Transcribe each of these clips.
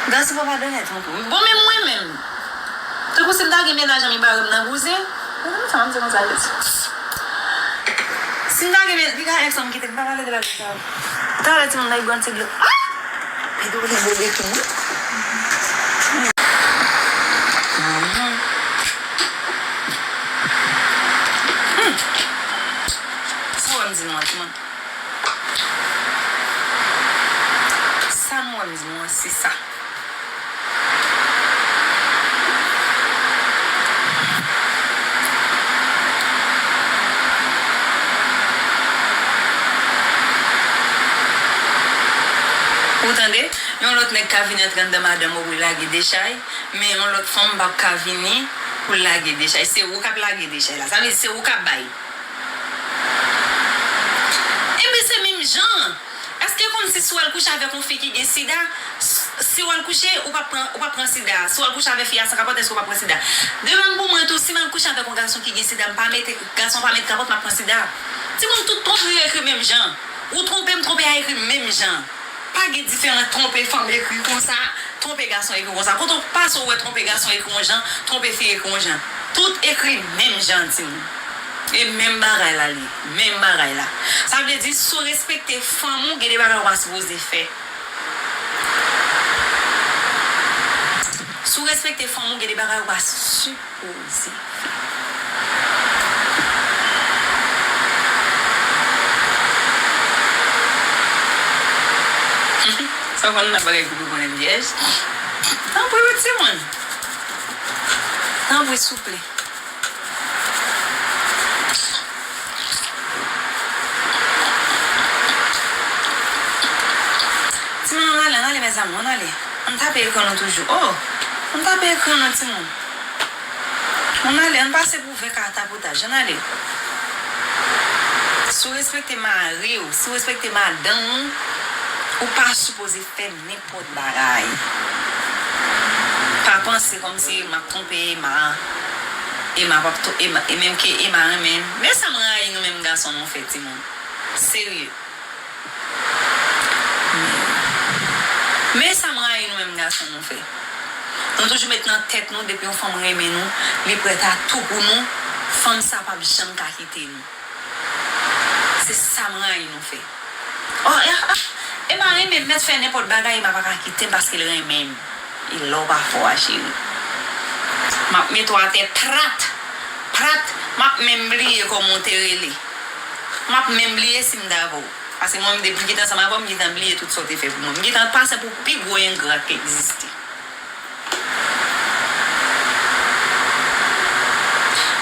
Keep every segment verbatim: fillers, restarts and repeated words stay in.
Gason pa padone twonpe. Bon, men mwen menm, tankou si m ta gen mennaj an, m bare m nan bouzen. Mwen menm sa, m di konsa, Jezi. Si m ta gen men-, piga èks an m kite, m pa pale de bagay sa yo. Talè timoun nan, li bwè yon ti dlo. Ah! Pedro li boule tou wi. Mhm. Hmm. Sa w wè m di nou an, timoun? Sa nou wè m di nou an, se sa. Ou tande? Yon lòt nèg ka vini antre anndan madanm ou pou l lage dechay, men yon lòt fanm p ap ka vini pou l lage dechay. Se ou k ap lage dechay la. Sa vle di se ou k ap bay. Ebyen, se menm jan. Èske kòmsi si w al kouche avèk yon fi ki gen sida, s-, si w al kouche, ou p ap pran, ou p ap pran sida? Si w al kouche avèk fi a san kapòt, èske w p ap pran sida? De menm pou mwen tou, si m al kouche avèk yon gason ki gen sida, m pa mete, gason pa met kapòt, m ap pran sida. Timoun, tout twonpri ekri menm jan. Ou twonpe m, twonpe a ekri menm jan. Pa gen diferan twonpe fanm ekri konsa, twonpe gason ekri konsa. Kote w pase w wè twonpe gason ekri yon jan, twonpe fi ekri yon jan. Tout ekri menm jan, timoun. E menm bagay la li, menm bagay la. Sa vle di, si w respekte fanm ou, gen de bagay ou pa sipoze fè. Si w respekte fanm ou, gen de bagay ou pa sipoze fè. Sa w konn nan bagay ki pou konnen vyèj? Tanpri wi timoun. Tanpri souple. Timoun, ann ale, ann ale, mezanmi, ann ale. Ann tape ekran nou toujou. Oh! Ann tape ekran nou, timoun. Ann ale, ann pase pou vè ka tapotaj. Ann ale. Si w respekte mari w, si w respekte madanm ou, ou pa sipoze fè nenpòt bagay. Pa panse kòmsi m ap twonpe Emma, Emma p ap tw-, Emma, e menm ke Emma renmen m. Men sa m rayi nou menm gason nou fè, timoun. Serye. Men sa m rayi nou menm gason nou fè. Nou toujou met nan tèt nou, depi yon fanm renmen nou, li prèt a tou pou nou, fanm sa p ap janm ka kite nou. Se sa m rayi nou fè. Oh, e, a, e m a renmen m mèt fè nenpòt bagay, Emma pa ka kite m paske l renmen m. E lè w pa fè w a, cheri. M ap mete w atè, prat, prat, m ap menm bliye kòman w te rele. M ap menm bliye si m t avè w. Paske mwen, depi m kite ansanm avè w, m gentan bliye tout sa w te fè pou mwen. M gentan pase pou pi gwo engra k egziste.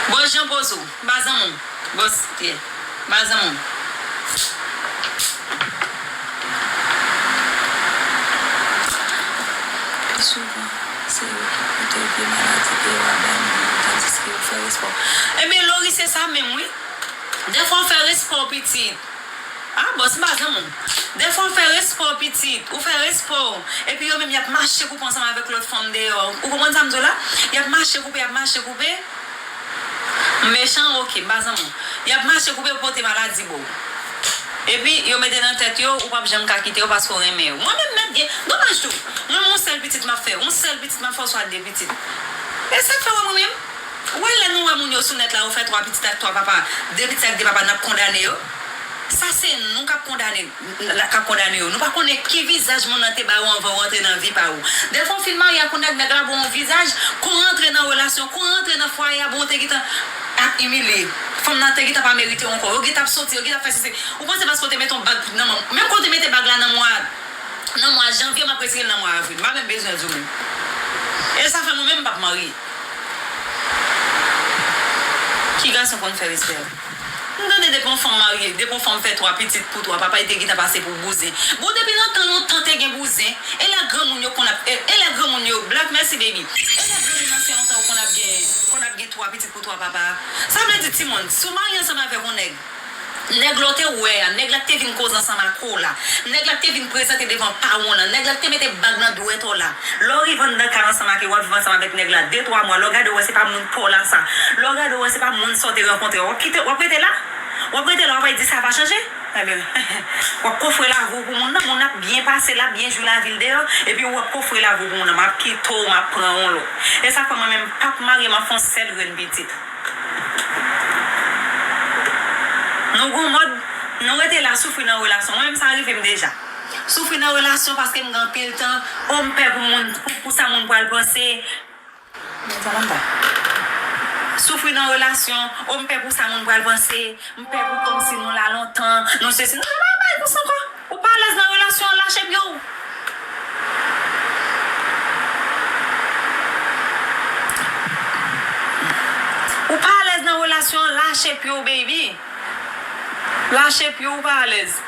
Bòs Jan poze w, m pa zanmi w. Bòs, yeah. M pa zanmi w. Pi souvan, se yo ki pote vye maladi ke yo ap bay moun yo, tandiske yo fè respè w. Ebyen, Lori, se sa menm, wi. Dèfwa w fè respè w, pitit. Ah, bòs, m pa zanmi w. Dèfwa w fè respè w, pitit. Ou fè respè w. Epi yo menm, y ap mache koupe ansanm avèk lòt fanm deyò. Ou konprann sa m di w la? Y ap mache koupe, y ap mache koupe. Mechan, oke, m pa zanmi w. Y ap mache koupe pou pote maladi ba w. Epi, yo mete nan tèt yo, ou p ap janm ka kite yo paske w renmen yo. Mwen menm mèt gen, domaj tou. Mwen, yon sèl pitit m ap fè. Yon sèl pitit m ap fè oswa de pitit. E sa k fè w wè mwen menm? Ou wè lè nou wè moun yo sou nèt la, yo fè twa pitit ak twa papa, de pitit ak de papa, n ap kondane yo? Sa se nou k ap kondane, k ap kondane yo. Nou pa konnen ki vizaj moun nan te ba ou anvan ou antre nan vi pa ou. Dèfwa w fin marye ak yon nèg, nèg la ba w yon vizaj, kon w antre nan relasyon, kon w antre nan fwaye a, bon, ou te gentan ap imilye. Fanm nan te gentan pa merite w ankò. Yo gentan ap soti, yo gentan ap fè sesi. Ou panse paske w te mete yon bag nan men, menm ke w te mete bag la nan mwa, nan mwa janvye, m ap retire l nan mwa avril. M pa menm bezwen di w menm. E sa fè mwen menm m p ap marye. Ki gason konn fè respè? M tande depi yon fanm marye, depi yon fanm fè twa pitit pou twa papa, li te gentan pase pou bouzen. Bon, depi nan tan lontan te gen bouzen, e lè granmoun yo konn ap, e, e lè granmoun yo, Black, mèsi, baby. E lè granmoun nan se lontan yo konn ap gen, konn ap gen twa pitit pou twa papa. Sa vle di, timoun, si w marye ansanm avèk yon nèg, nèg la w te wè a, nèg la k te vin koze ansanm ak ou la, nèg la k te vin prezante devan pawon w lan, nèg la k te mete bag nan dwèt ou la, lè w rive anndan kay ansanm ak li, w ap viv ansanm avèk nèg la de twa mwa, lè w gade w wè se pa moun pa w la sa, lè w gade w wè se pa moun sa w te rankontre a, w ap kite, w ap rete la? W ap rete la, w ap di sa va chanje? Ebyen, w ap kofre lavi w pou moun nan, moun nan ap byen pase, l ap byen jwi lavi l deyò, epi ou ap kofre lavi w pou moun nan, m ap kite w, m ap pran yon lòt. E sa fè mwen menm, m p ap marye, m ap fè yon sèl grenn pitit. Nou gon mòd, nou rete la soufri nan relasyon. Mwen menm sa rive m deja. Soufri nan relasyon paske m gen anpil tan, o m pè pou moun, pou, pou sa moun pral panse. Men Samantha. Soufri nan relasyon, o m pè pou sa moun pral panse, m pè pou kòmsi nou la lontan, nou sesi, nou pa bay pou sa ankò. Ou pa alèz nan relasyon an, lache pye w. Ou pa alèz nan relasyon an, lache pye w, baby. Lache pye w, ou pa alèz.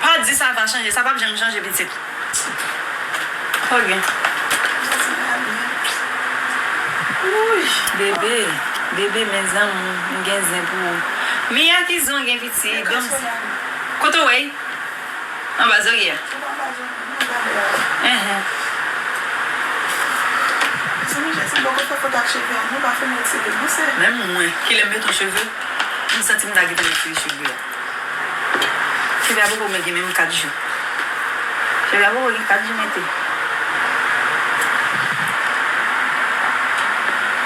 Pa di sa va chanje, sa p ap janm chanje, pitit. Sa w gen? Wouy, bebe, bebe, men zanmi, m gen zen pou ou. Mia ki zen w gen, pitit. Kote w wè l? Anba zòrye a. Enhen. Mezanmi, Jezi, m poko fè fòt ak cheve a, non, pa fè m retire l, non, sè. Menm mwen, kilè m mete yon cheve, m santi m ta gentan retire cheve a. Cheve a poko gen menm kat jou. Cheve a poko gen kat jou mete.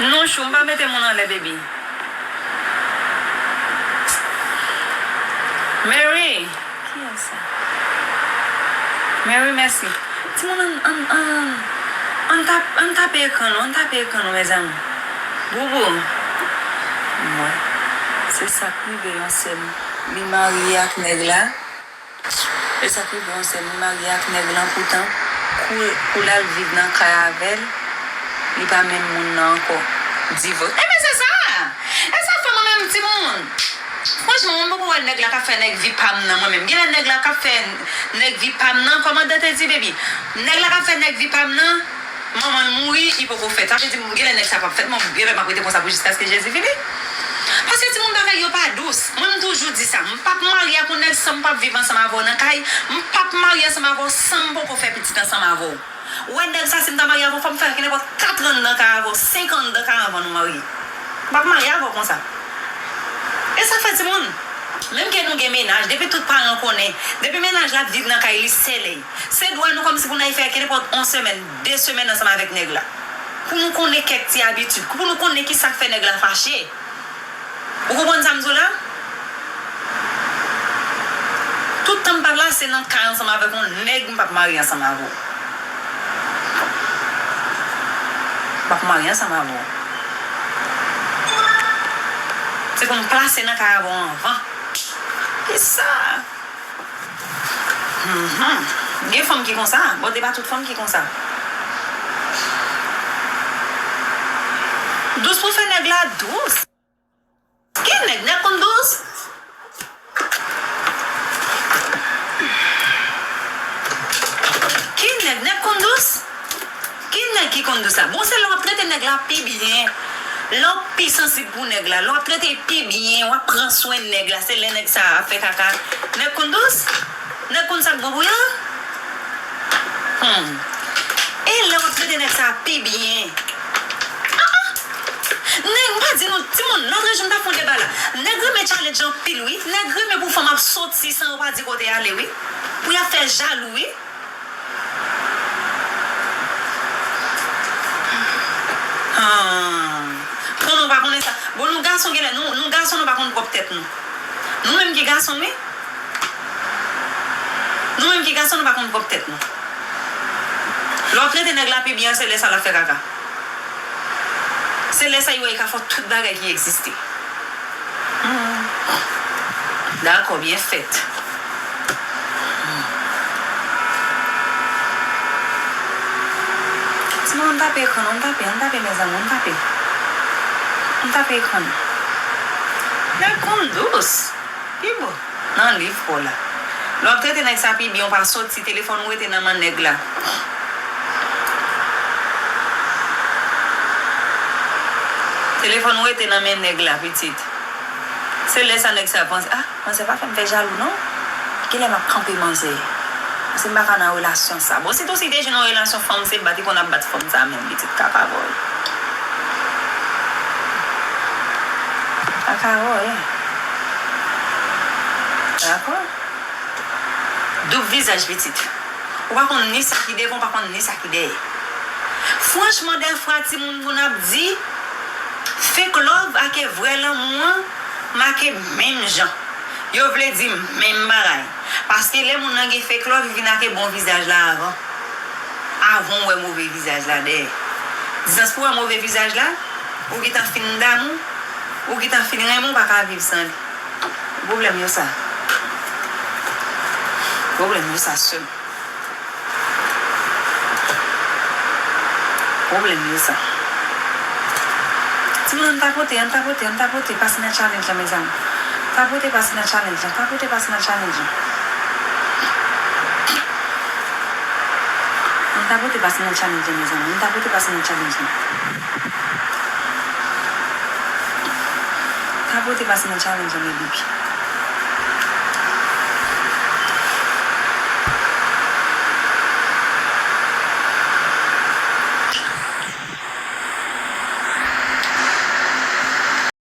Non, chou, m pa mete moun anlè, baby. Mary! Kiyès sa? Mary, mèsi. Timoun, ann, ann, ann, ann tap-, ann tape ekran nou, ann tape ekran nou, mezanmi. Boubou. Mwen. Se sa k rive yon sè m. Li marye ak nèg la. E sa k rive yon sè m, li marye ak nèg lan, poutan kou, kou l al viv nan kay avè l, li pa menm moun nan ankò. Divòs. Ebyen, se sa! E sa fè mwen menm, timoun. Franchman, mwen poko wè nèg la k ap fè nèg vi pa m nan, mwen menm. Genlè nèg la k ap fè nèg vi pa m nan, kòman Dan te di, baby? Nèg la k ap fè nèg vi pa m nan, manman l mouri, li poko fèt. Sa vle di, genlè nèg sa p ap fèt, mwen, genlè m ap rete konsa pou jiskaske Jezi vini. Paske timoun, bagay yo pa dous. Mwen, m toujou di sa. M p ap marye ak yon nèg san m p ap viv ansanm avè w nan kay. M p ap marye ansanm avè w san m poko fè pitit ansanm avè w. Ou wè nèg sa, si m ta marye avè w, fò m fè nenpòt kat an nan kay avè w, senk an nan kay avan nou marye. M p ap marye avè w konsa. E sa fè timoun. Menm ke nou gen mennaj, depi tout paran konnen, depi mennaj la ap viv nan kay li sèl, se dwa nou kòmsi pou n al fè nenpòt yon semèn, de semèn ansanm avèk nèg la. Pou nou konnen kèk ti abitid, pou nou konnen kisa k fè nèg la fache. Ou konprann sa m di w la? Tout tan m pa pase nan kay ansanm avèk yon nèg, m p ap marye ansanm avè w. M p ap marye ansanm avè w. Se pou m pase nan kay avè w anvan. Kisa? Mhm. Gen fanm ki konsa. Bon, se pa tout fanm ki konsa. Dous pou fè nèg la dous. Ki nèg, nèg konn dous? Ki nèg, nèg konn dous? Ki nèg ki konn dous la? Bon, se lè w ap trete nèg la pi byen, lè w pi sansib pou nèg la, lè w ap trete l pi byen, w ap pran swen nèg la, se lè nèg sa a ap fè kaka. Nèg konn dous? Nèg konn sa k bon pou yo? Hmm. E lè w ap trete nèg sa a pi byen. Ah, ah. Nèg, m pa di nou, timoun, lòt jou m t ap fè yon deba la. Nèg renmen challenge anpil, wi. Nèg renmen pou fanm ap soti san yo pa di kote y ale, wi. Pou y ap fè jalou, wi. Ah. Konnen w pa konnen sa. Bon, nou gason, genlè, nou, nou gason, nou pa konn pwòp tèt nou. Nou menm ki gason, wi. Nou menm ki gason, nou pa konn pwòp tèt nou. Lè w ap trete nèg la pi byen, se lè sa l ap fè kaka. Se lè sa li wè li ka fè tout bagay ki egziste. Hmm. Dakò, byen fèt. Hmm. Timoun, ann tape ekran, ann tape, ann tape, mezanmi, ann tape. Ann tape ekran. Nèg konn dous. Pi bon. Nan liv pa w la. Lè w ap trete nèg sa pi byen, w pa soti, telefòn ou rete nan men nèg la. Telefòn ou rete nan men nèg la, pitit. Se lè sa nèg sa panse, ah, manzè pa fè m fè jalou, non. Kilè m ap kanpe manzè? Paske m pa ka nan relasyon sa. Bon, sitou si te jwenn yon relasyon fanm, se bat, li konn ap bat fanm sa menm, pitit kaka bòy. Kaka bòy. Dakò? Doub vizaj pitit. Ou pa konn ni sa ki devan, ou pa konn ni sa ki dèyè. Franchman, dèfwa timoun konn ap di, fake love ake vrè lanmou an make menm jan. Yo vle di menm bagay. Paske lè moun nan gen fake love, li vin ake bon vizaj la avan. Avan w wè move vizaj la dèyè. Distans pou w wè move vizaj la, ou gentan fin damou, ou gentan fin renmen, ou pa ka viv san li. Pwoblèm yo sa. Pwoblèm yo sa sèm. Pwoblèm yo sa. Timoun, ann tapote, ann tapote, ann tapote, pase nan challenge la, mezanmi. Tapote, pase nan challenge la, tapote, pase nan challenge la. Ann tapote, pase nan challenge la, mezanmi. Ann tapote, pase nan challenge la. Tapote, pase nan challenge la, men bibi.